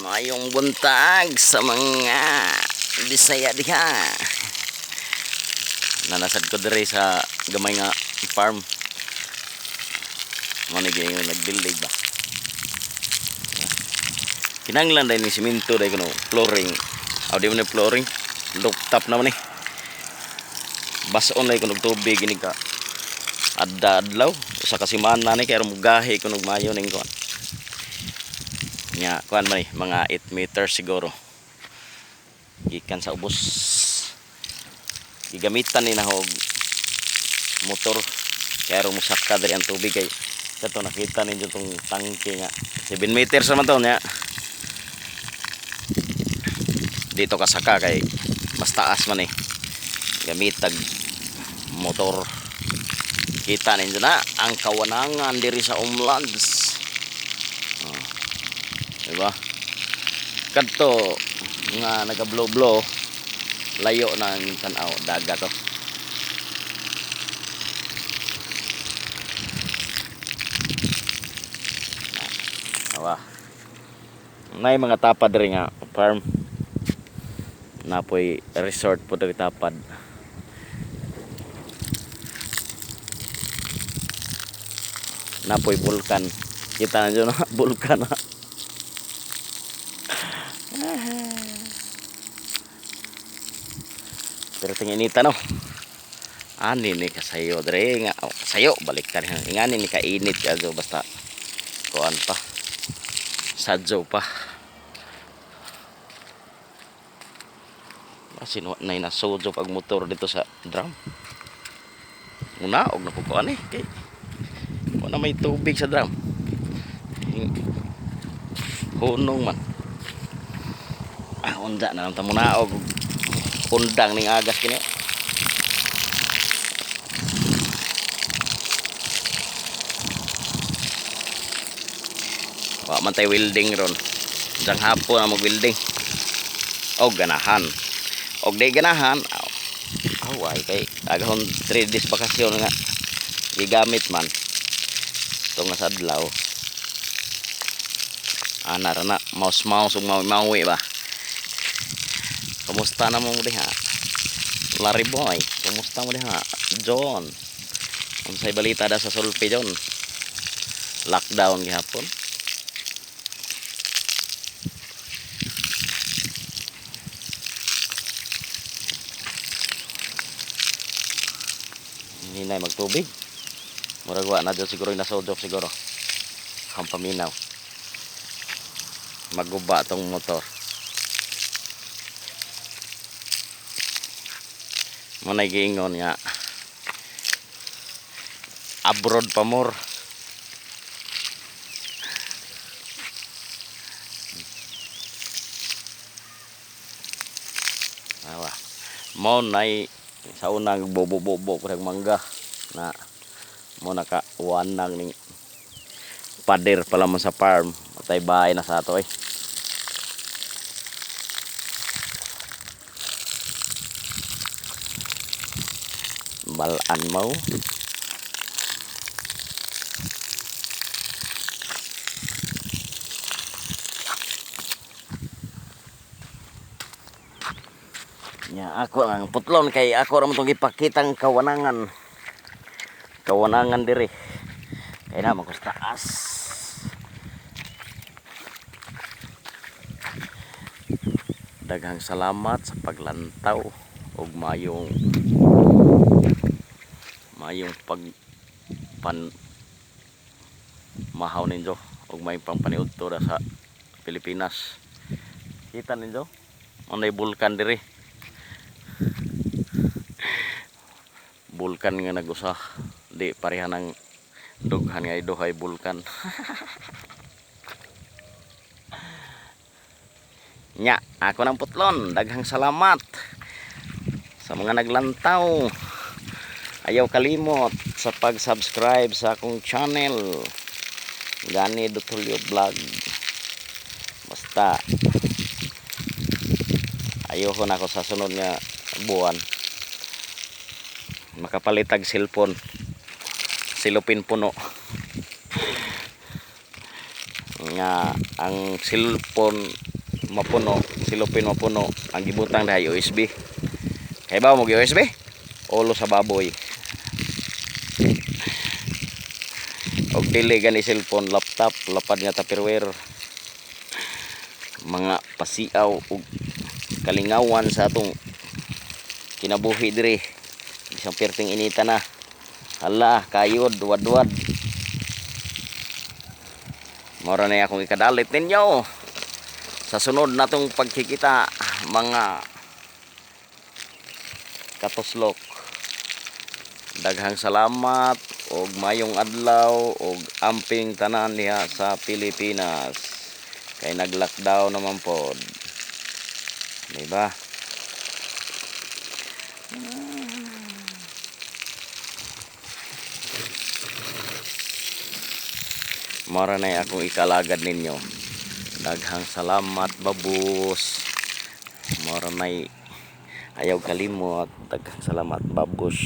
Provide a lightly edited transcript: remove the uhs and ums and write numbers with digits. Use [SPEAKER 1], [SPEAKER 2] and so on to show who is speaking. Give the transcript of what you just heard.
[SPEAKER 1] Mayong buntag sa mga Bisaya diha. Nanasad ko diri sa gamay nga farm. Mo ni giingon nagbuilding ba. Kinanglan dahil ni simento dahil kuno flooring. Aw, di man ni flooring. Rooftop naman ni. Bason na kuno tubig ini ka. Adda adlaw usa ka semana ni kay mugahi kuno mayo ning kuan. Nya kuan man ni mga 8 meters siguro. Gikan sa ubos. Gigamitan ni nahog motor kaya musaka diri ang tubig kay kato nakita ninyo tong tangke nga 7 meters naman to nya. Dito kasaka kay mas taas man eh. Gamitag motor. Kita ninyo na ang kawanangan diri sa Umlags. Oh. Diba? Kadto nga nagablo-blo, layo na ang tan-aw, dagat to. Awa. Nay mga tapad diri nga farm. Napoy resort po diri tapad. Napoy bulkan. Kita na dyan na bulkan na. Pero tinginita no. Ani ni kasayo dre nga oh, kasayo balik ka rin. Ingani ni kainit ka basta kuan pa. Sadyo pa. Asin wa nay nasudyo pag motor dito sa drum. Una og na ko ani kay wala may tubig sa drum. Hunong man. Ah, unda na lang ta muna og undang ning agas kini. Wa man tay welding ron. Diyang hapon ang mag-welding. Og ganahan. Og di ganahan, aw, aw ay kay agahon 3 days bakasyon nga gigamit man. Ito nga sa adlaw. Ana ra na, mouse mouse ug mawi-mawi ba. Kumusta na mo diha? Larry boy, kumusta mo diha? John. Unsay balita da sa Sulpi, John? Lockdown gihapon. Hinay magtubig. Murag wa na dyan siguro yung nasudok siguro. Ang paminaw. Maguba tong motor. Mo na giingon nga abroad pa more. Awa. Mo nay sa unang bobo-bobo ko mangga na mo naka wanang ning pader pala man sa farm. Atay bahay na sa ato eh. Balaan mo. Nya ako ang putlon kay ako ra man tong gipakitang kawanangan. Kawanangan diri. Kay na man ko sa taas. Daghang salamat sa paglantaw ug mayong mayong pag pan mahaw ninyo ug mayong pang paniudto ra sa Pilipinas. Kita ninyo? Unay bulkan diri. Bulkan nga nagusa. Di pareha ng dughan nga duhay bulkan. Nya, ako ng putlon. Daghang salamat sa mga naglantaw. Ayaw kalimot sa pag-subscribe sa akong channel. Gani Dutulio Vlog. Basta ayoko na ako sa sunod nga buwan makapalitag cellphone, silupin puno nga ang cellphone. mapuno, cellophane mapuno, ang gibutang diha USB. Kay ba mo USB? Ulo sa baboy. Og dili gani cellphone, laptop, lapad nga Tupperware. Mga pasiaw ug kalingawan sa atong kinabuhi diri. Isang perting inita na. Hala, kayod, duwad-duwad. Mora na akong ikadalit ninyo. Sa sunod natong pagkikita, mga katuslok. Daghang salamat og mayong adlaw og amping tanan diha sa Pilipinas. Kay nag-lockdown naman pod. Di ba? Mora na akong ikalagad ninyo. Daghang salamat, babus. Mora na ayaw kalimot. Daghang salamat, babus.